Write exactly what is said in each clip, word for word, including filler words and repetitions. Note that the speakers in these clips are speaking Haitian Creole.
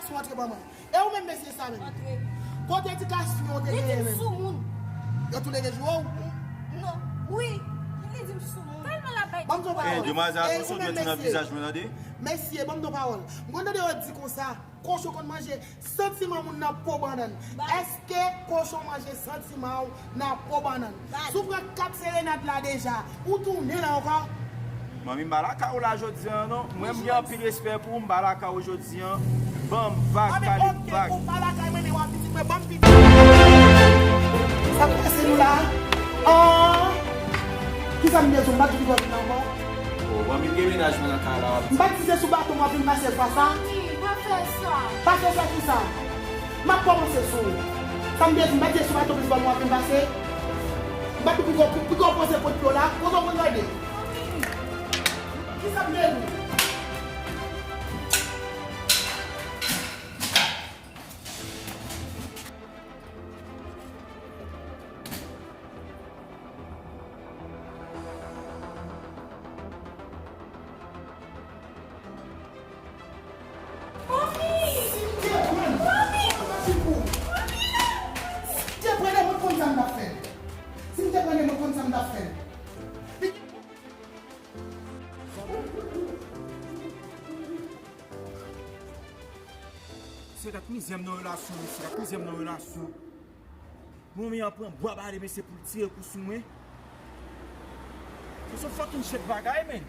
Sou antre ban mwen. E ou menm mesye sa menm? Antre. Kote ti kas fini ou te genyen menm? Li di m sou moun. Yo tou leve jou ou? Non. Wi. Li di m sou moun. Tèlman l ap bay ti pawòl. Ban m di w pawòl. E ou menm mesye. Mesye, ban m di w pawòl. M konn tande yo di konsa, kochon konn manje santiman moun nan po bannann. Èske kochon manje santiman w nan po bannann? Si w pran kat serenad la deja, ou tounen la ankò? Manmi, m pa lakay ou la jodi a non. Mwen, m gen anpil respè pou ou, m pa lakay ou jodi a. Ban m vag, kale vag. Ou pa lakay mwen, men w ap pitit mwen, ban m pitit. Sa k pase nou la? Ah! Kisa m bezwen, m pa t vin ankò? Oh, manmi, m gen mennaj mwen nan kay la, w ap di. M pa t di se sou baton m ap vin pase fwa sa. Manmi, pa fè sa. Pa fè sa kisa? M ap kòmanse sou ou. Sa m te di, m pa t di se sou bato plis bòn w ap vin pase. M pa t di pou gwo, pou gwo pose kout pye w la. Kote w konn tande? Kisa m te di? Manmi! Si m te pran l, manmi! Manmi! Si m te pran l, mwen konn sa m t ap fè l. Si m te pran l, mwen konn sa m t ap fè l. Se kat mizè m nan relasyon, mesye, kat mizè m nan relasyon. Manmi an pran bwa bale, mesye, pou l tire kou sou mwen. Se yon fucking shit bagay, men.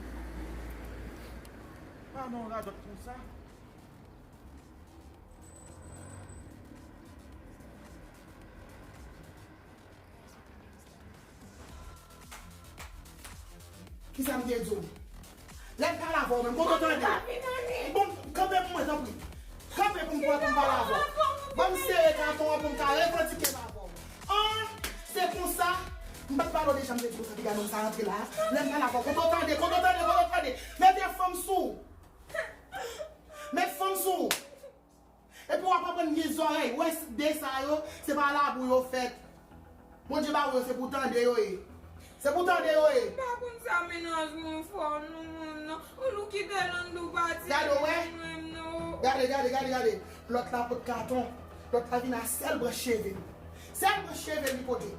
Pa nan yon radòt konsa. Kisa m te di w? Lè m pale avè w menm, kote w tande? Bon, kanpe pou mwen, tanpri. Kanpe pou m, pou m pale avè w. Ban m sere katon an pou m ka revandike m avè w. An, se konsa, m pa t pale w deja, m te di konsa, piga nonm sa rantre la. Lè m pale avè w, kote w tande, kote w tande, kote w tande? Mete fanm sou ou. Met fanm sou ou. Epi w ap aprann gen zòrèy. Wè de sa yo, se pa labou yo fèt. Bondye ba w yo, se pou tande yo ye. Se pou tande yo ye. M pa konn sa mennaj mwen fè w non, non. Ou nou kite l anndan w pati. Gade, w wè? Gade, gade, gade, gade. Lòt la pot katon. Lòt la vin a sèl branch cheve l. Sèl branch cheve l li pote.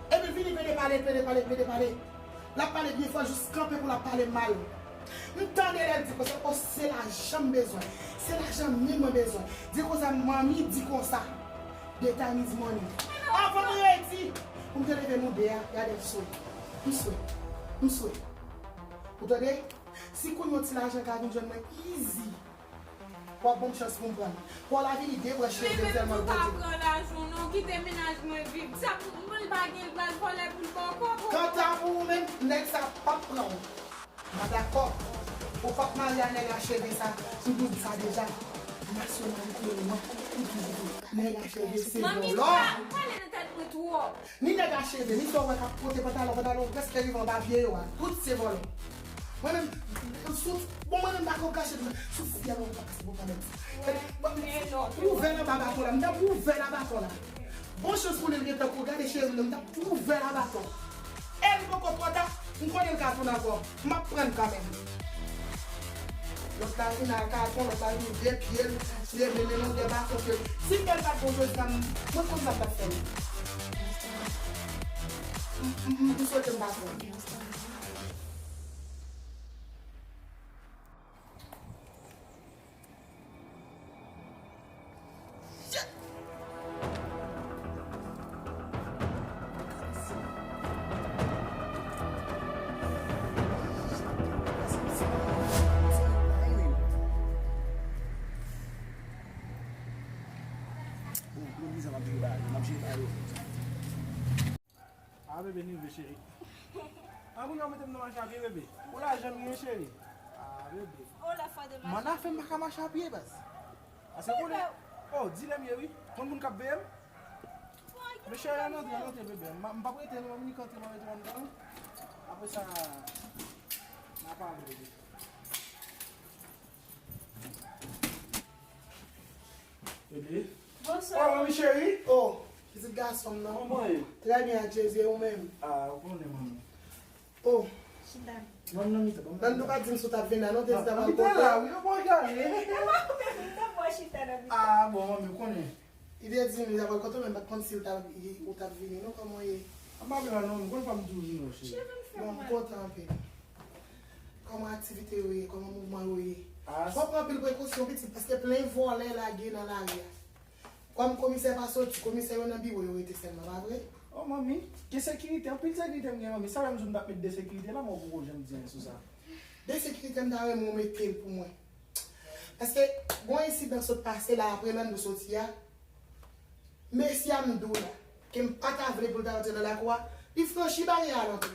Epi l vini pede pale, pede pale, pede pale. L ap pale byen fò jis kanpe pou l ap pale mal. M tande lè l di konsa, o, se lajan m bezwen. Se lajan men mwen bezwen. Di konsa, manmi di konsa. The time is money. Avan m redi, pou m te leve nou de a, gade m swe. M swe. M swe. Ou tande? Si kounye yon ti lajan ka vin jwenn mwen, easy. W ap ban m chans pou m pran l. Paw la vini de branch cheve l tèlman l pote. Men menm tou pa pran lajan w non, kite mennaj mwen viv. Sa pou mwen l pa gen, l pral vòlè pou l ba w kòb ou. Kanta pou ou menm, nèg sa p ap pran w. M pa dakò. Ou p ap marye a nèg a cheve sa, m di w sa deja. Nasyonalite ou an, m toujou di w, nèg a cheve se vòlò. Manmi, pa pale nan tèt mwen twòp. Ni nèg a cheve, ni sa w wè k ap pote pantalon, pantalon prèske rive anba pye yo a. Tout se vòlò. Mwen menm, sou, bon, mwen menm pa ka kache tou. Sou fiyèl mwen pa pase bon kanmenm. Ouvè l anba baton la, m t ap ouvè l a baton la. Bon chans pou li, l gentan kou, gade cheve m nan, m t ap ouvè l a baton. E li poko twò ta, m konnen l ka tounen ankò. M ap pran l kanmenm. Lòt la vin al katon, lòt la vin de pye l, de men, men longè baton ke si pè l pa t bon jodi a, m, mwen konn sa m t ap fè l. M, m, m, m swete m pa pran l. Ah, bebe, n rive, cheri. An, kounye a w mete m nan mache a pye, bebe. Ou lajan m gen, cheri. Ah, bebe. Manna fè m pa ka mache a pye, baz. Paske konnen, oh, dilèm ye, wi. Konn moun k ap veye m. Men cheri, ann antre, ann antre, bebe. M, m p ap rete, non, m annik antre, m antre anndan. Apre sa, n a pale, bebe. Bebe. Bonswa. Oh, manmi cheri. Oh, pitit gason m nan. Kòman w ye? Trè byen, ak Jezi, e ou menm? Ah, ou konnen, manmi. Oh, Ban m nan mitan, ban m nan mitan. Nan nou pa di m si w t ap vin la, non, te di ta pral kote. Nan mitan la, wi, yo pral gade. E pa ou menm, ou t ap wè chita nan mitan. Ah, bon, manmi, ou konnen. Li te di m li ta pral kote, men m pa t konn si l t ap, ou t ap vini, non, kòman w ye? An pa vin la, non, m konn pa m toujou vini, cheri. Bon, m kontan anpil. Kòman aktivite yo ye? Kòman mouvman yo ye? Fò w pran anpil prekosyon, pitit, paske plen vòlè lage nan lari a. Kòm komisè pa soti, komisè yo nan biwo yo rete sèlman, pa vre? Oh, manmi, gen sekirite, anpil sekirite m gen, manmi. Sa fè m di w m t ap met de sekirite la, men w poko janm di anyen sou sa. De sekirite m ta renmen w mete l pou mwen. Paske, gon ensidan sot pase la, apre Landou soti a, mesye a m di w la, ke m pa ta vle pou l ta rantre nan lakou a, li franchi baryè a l antre.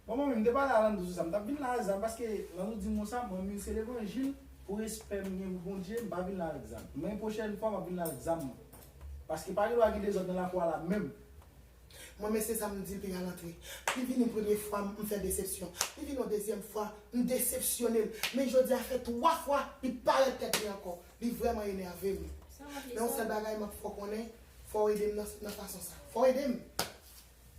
Bon, manmi, m te pale a Landou sou sa. M t ap vin la ak zam, paske Landou di m konsa, manmi, se levanjil, pou respè m gen pou Bondye, m pa vin la ak zam. Men pwochèn fwa, m ap vin la ak zam mwen. Paske pa gen dwa gen dezòd nan lakou a la menm. Mwen, men se sa m di l, pou y al antre. Li vini premye fwa, m fè desepsyon. Li vini yon dezyèm fwa, m desepsyone l. Men jodi a fè twa fwa, li pa rèd tèt li ankò. Li vrèman enève m. Men yon sèl bagay, m ap fè w konnen, fò w ede m nan, nan fason sa. Fò w ede m.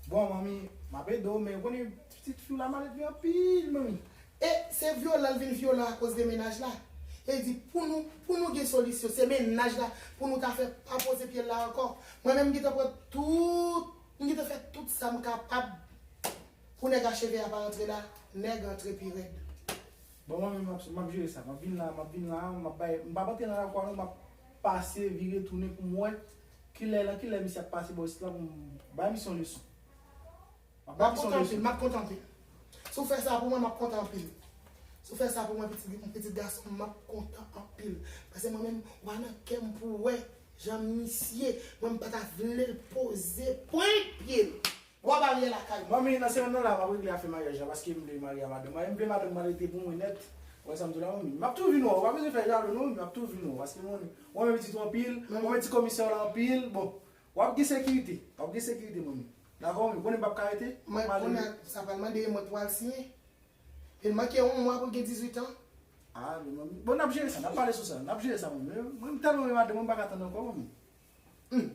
Bon, manmi, m ap ede w, men ou konnen pitit fi w la malelve anpil, manmi. E se vyolan l vin vyolan akoz de mennaj la. E di, pou nou, pou nou gen solisyon, se mennaj la, pou nou ta fè pa poze pye l la ankò. Mwen menm, m gentan pran tout, m gentan fè tout sa m kapab pou nèg a cheve a pa rantre la, nèg antre pi rèd. Bon, manmi, m ap, m ap jere sa. M ap vin la, m ap vin la, m ap bay, m p ap antre nan lakou a non, m ap pase, vire tounen pou m wè kilè, nan kilè misye ap pase bò isit la pou m bay misye yon leson. M ap bay misye yon leson. M ap kontan anpil, m ap kontan anpil. Si w fè sa pou mwen, m ap kontan anpil. Si w fè sa pou mwen, pitit, pitit gason m, m ap kontan anpil. Paske mwen menm, w a nan kè m pou w wè jan misye, mwen m pa ta vle l poze pwen pye l. Bò baryè lakay mwen. Manmi, nan semèn nan la, m ap regle afè maryaj la, paske m vle marye a madanm mwen. M vle madanm mwen rete pou mwen nèt. Ou wè sa m di w la, manmi? M ap toujou vin wè w, ou pa bezwen fè jalou non, m ap toujou vin wè w, paske mwen, mwen renmen pitit ou anpil, mwen renmen ti komisè w la anpil. Bon, w ap gen sekirite, w ap gen sekirite, manmi. Dakò, manmi, konnen m p ap ka rete. Mwen konnen sa pral mande mwen pou al siyen. Li manke yon mwa pou l gen dizuit an. Ah, men manmi. Bon, n ap jere sa, n ap pale sou sa, n ap jere sa, manmi. Mwen, mwen tèlman renmen madanm mwen, m pa ka tann ankò, manmi. Hmm.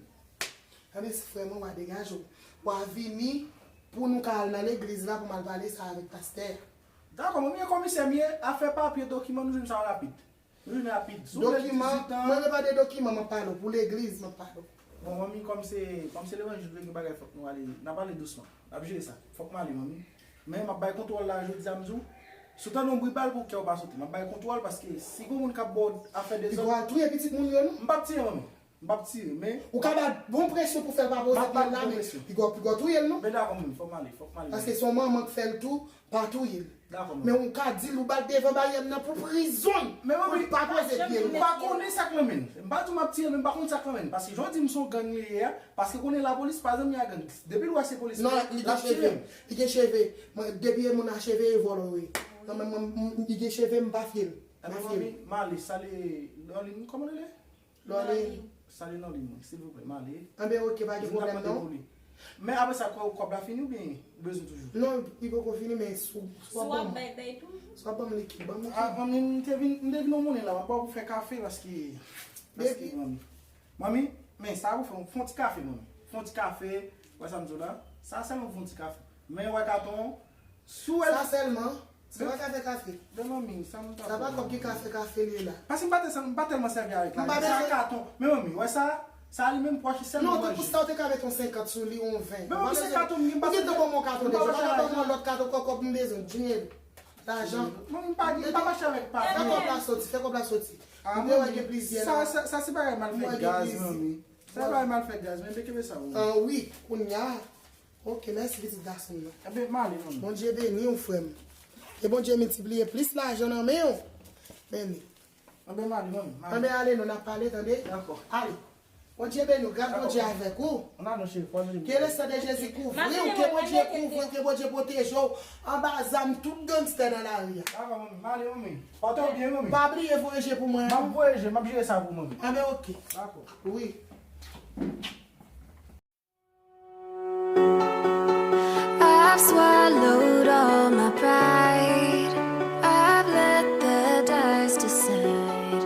Anben, si frè mwen, w a degaje w. W a vini pou nou ka al nan legliz la pou m al pale sa avèk pastè a. Dakò, manmi, e komisè m ye, afè papye, dokiman, nou jwenn sa rapid. Nou jwenn rapid. Si w gen dizuit an. Dokiman, mwen, se pa de dokiman m ap pale w, pou legliz m ap pale w. Bon, manmi, kòm se, kòm se levanjil, gen bagay fòk nou ale, n ap pale dousman. N ap jere sa. Fòk m ale, manmi. Men m ap bay kontwòl la, jodi a m di w, si w tande yon bri bal, pou kè w pa sote. M ap bay kontwòl, paske si gen moun k ap ba w afè dezòd. Li pral touye pitit moun yo, non? M p ap tire, manmi. M p ap tire, men. Ou ka ba l bon presyon pou fè l pa poze pye l la, men piga w, piga w touye l, non? Men dakò, manmi, fòk m ale, fòk m ale. Paske se yon manman k fè l tou, pa touye l. Dakò, manmi. Men ou ka di l, ou ba l devan baryè m nan pou prizon. Men manmi, pou l pa poze pye l. M pa konnen sa k nan men l. M pa di w m ap tire, men m pa konn sa k nan men l. Paske jan w di m se yon gang li ye a, paske konnen lapolis pa zanmi a gang. Depi l wè se polis li ye, l ap tire. Non, li gen cheve. Li gen cheve. Mwen, depi e moun a cheve, e vòlò wi. Non, men mwen, m, li gen cheve, m pa fye l. M pa fye l. Ebyen, manmi, m ale, sale Lòlin, kòman l rele? Lòlin. Sale Lòlin, mwen, silvouplè, m ale. Anben, oke, pa gen pwoblèm, non. Men apre sa, kò-, kòb la fini oubyen ou bezwen toujou? Non, li poko fini, men si w, si w ap ban m, si w ap ban m likid, ban m likid. Ah, manmi, m te vin, m te vin yon monnen la, m ap ba w pou fè kafe, paske, paske, manmi. Manmi, men sa pou fè, fè yon ti kafe, manmi. Fè yon ti kafe, wè sa m di w la? Sa sèlman pou fè yon ti kafe. Men wè katon, si w wè l. Sa sèlman? Se pa kafe kafe. Men manmi, sa m ta fè? Sa pa kòb ki kafe kafe li ye la. Paske m pa tèlman, m pa tèlman sèvi avèk la. Sa katon. Men manmi, wè sa, sa li menm pou achte sèlman manje. Non, tankou sa, ou te ka mete yon senkant sou li, yon ven. Men manmi, se katon, m pa bezwen. Ou gentan ban m yon katon deja. Ou pa ka ban m yon lòt katon, kò kòb m bezwen, djenn, lajan. Manmi, m pa, m pa mache avèk pa. Fè kòb la soti, fè kòb la soti. Ah, manmi, sa, sa, sa se bagay m al fè gaz, manmi. Sa se bagay m al fè gaz, men kenbe sa, manmi. Ah, wi, kounye a. Oke, mèsi pitit gason m nan. Enben, m ale, manmi. Bondye beni w, frè m. E Bondye miltipliye plis lajan nan men w. Beni. Enben, m ale, manmi. M ale. Enben, ale non, n ap pale, tande? Dakò. Ale. Bondye beni w, gras Bondye avèk ou. Ke le san de Jezi kouvri w, ke Bondye kouvri w, ke Bondye pwoteje w anba zam tout gangstè nan lari a. Dakò, manmi. M ale, manmi. Pòte w byen, manmi. Pa bliye voye je pou mwen. M ap voye je, m ap jere sa pou ou, manmi. Enben, oke. Dakò. Wi. I've swallowed all my pride. I've let the dust aside.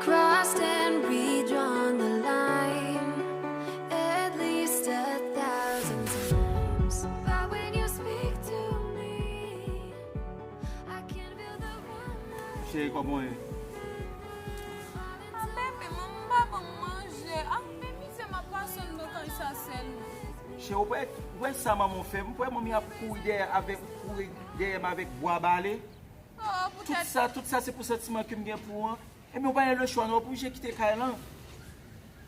Crossed and redrawn the line. At least a thousand times. But when you speak to me, Cheri, kòman w ye? A, bebe, manmi pa ban m manje. A, men mizè m ap pase anndan kay sa sèlman. Cheri, ou wè, ou wè sa manman w fè? M wè manmi ap kouri dèyè avèk, kouri dèyè m avèk bwa bale. Oh, tout poutèt sa, tout sa se pou santiman ke m gen pou ou an. Ebyen, ou pa gen lechwa non, ou oblije kite kay lan.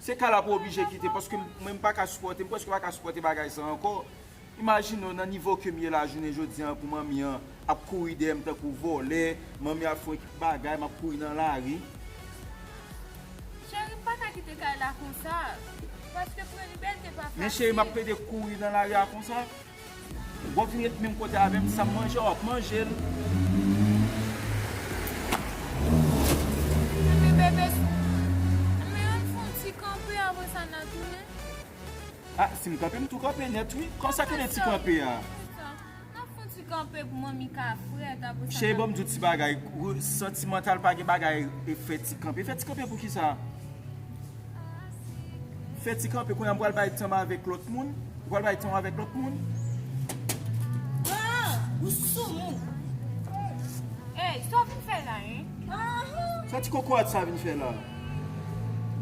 Se ka la pou oblije kite, paske m, mwen m pa ka sipòte, m prèske pa ka sipòte bagay sa ankò. Imajine w nan nivo ke m ye la jounen jodi an pou manmi an ap kouri dèyè m tankou vòlè, manmi ap fè yon ekip bagay, m ap kouri nan lari. Cheri, m pa ka kite kay la konsa, paske pran libète pa fasil. Men cheri, m ap plede kouri nan lari a konsa. W ap vin ret menm kote avè m, sa m manje a, w ap manje l. Men bebe, men ann fè yon ti kanpe, apre sa n a tounen. A, si m kanpe, m tou kanpe nèt, wi. Kòman sa k rele ti kanpe a? N ap fè yon ti kanpe pou manmi ka frèt, apre sa. Cheri, ban m di w ti bagay. Santimantal pa gen bagay e fè ti kanpe. Fè ti kanpe pou ki sa? Fè ti kanpe, kounye a m pral bay tan m avèk lòt moun. Ou pral bay tan w avèk lòt moun. Ah, ou sou moun. Ey, sa w vin fè la, en? Sa ti kokorat sa vin fè la?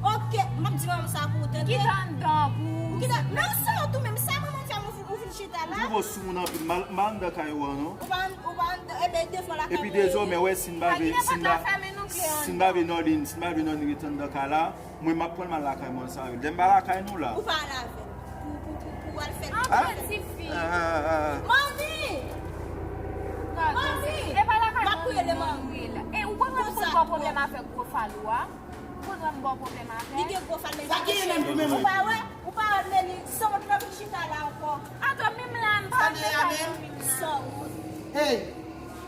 Ok, m ap di manman sa pou ou tande. Ou kite anndan pou ou. Ou kite, men ou sou tou menm, sa manman fè m ou vin, ou vin chita la. Ou twouve w sou moun anpil, m al, m al anndan kay ou an, non? Ou pa, ou pa anndan, ebyen, devan lakay mwen. Epi dezòmè, wè, si n pa vle, si n pa, si n pa vle Norlin, si n pa vle Norlin ret anndan kay la, mwen, m ap pran l, m al lakay mwen sa. Lè m pa lakay nou la. Ou pa al avè l. Pou, pou, pou, pou al fè. Antre, tifi. Manmi! Manmi! E pa lakay manmi, manmi la. E ou konn wè m konn ba w pwoblèm avèk gwo fal ou a? Ou konn wè m ba w pwoblèm avè l? Li gen gwo fal, men sa ki gen menm pou menm. Ou pa wè? Ou pa wè, men li, sanwont la vin chita la ankò. Atò, menm la, m pa vle sa, menm la. Sanwont. Hey,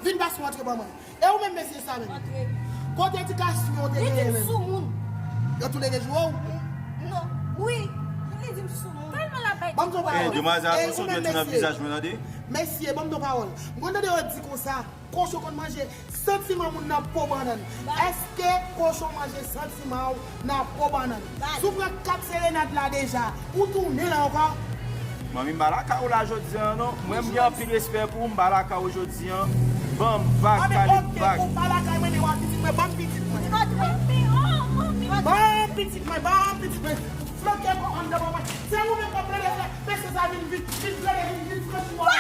vin pase w antre ban mwen. E ou menm mesye sa menm? Antre. Kote ti kastyon ou te genyen menm? Li di m sou moun. Yo tou le de jwe w? Non. Wi. Li di m sou moun. Tèlman l ap bay. Ban m di w pawòl. Demwazèl, atansyon, ou menm mesye. Vizaj mwen, tande. Mesye, ban m di w pawòl. M konn tande yo di konsa, kochon konn manje santiman moun nan po bannann. Èske kochon manje santiman w nan po bannann? Si w pran kat serenad la deja, ou tounen la ankò? Manmi, m pa lakay ou la jodi an, non. Mwen, m gen anpil respè pou ou, m pa lakay ou jodi an. Ban m vag, pale m vag. Ou pa lakay mwen, men w a pitit mwen, ban m pitit mwen. Ban m pitit mwen, ban m pitit mwen. Flanke kò anndan ban mwen. Se ou menm k ap plede fè mesye sa vin, vin, vin plede, vin, vin franchi bò la.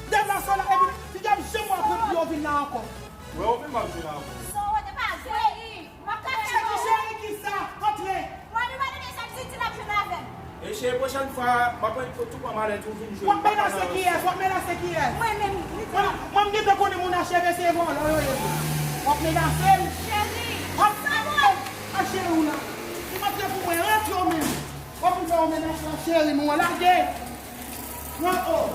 Depi mason la, epi, piga m janm wè pran pou yo vin la ankò. Wè, ou menm ap jwe la ankò. Sa w te pa vle. M ap ka fè. Cheri, cheri, ki sa? Antre. Mwen, li pa tande sa m di, di l ap jwenn avè m. E cheri, pwochèn fwa, m ap tou pran malèt ou vin jwe. W ap menase kiyès? W ap menase kiyès? Mwen menm, li di. Mwen, mwen, m gentan konnen moun acheve se vòlò yo ye. W ap menase l. Cheri. W ap, sa mwen. A cheri w la. Ou antre pou mwen, antre w menm. W ap vin fè yon menaj la, cheri, nou lage. Mwen, oh.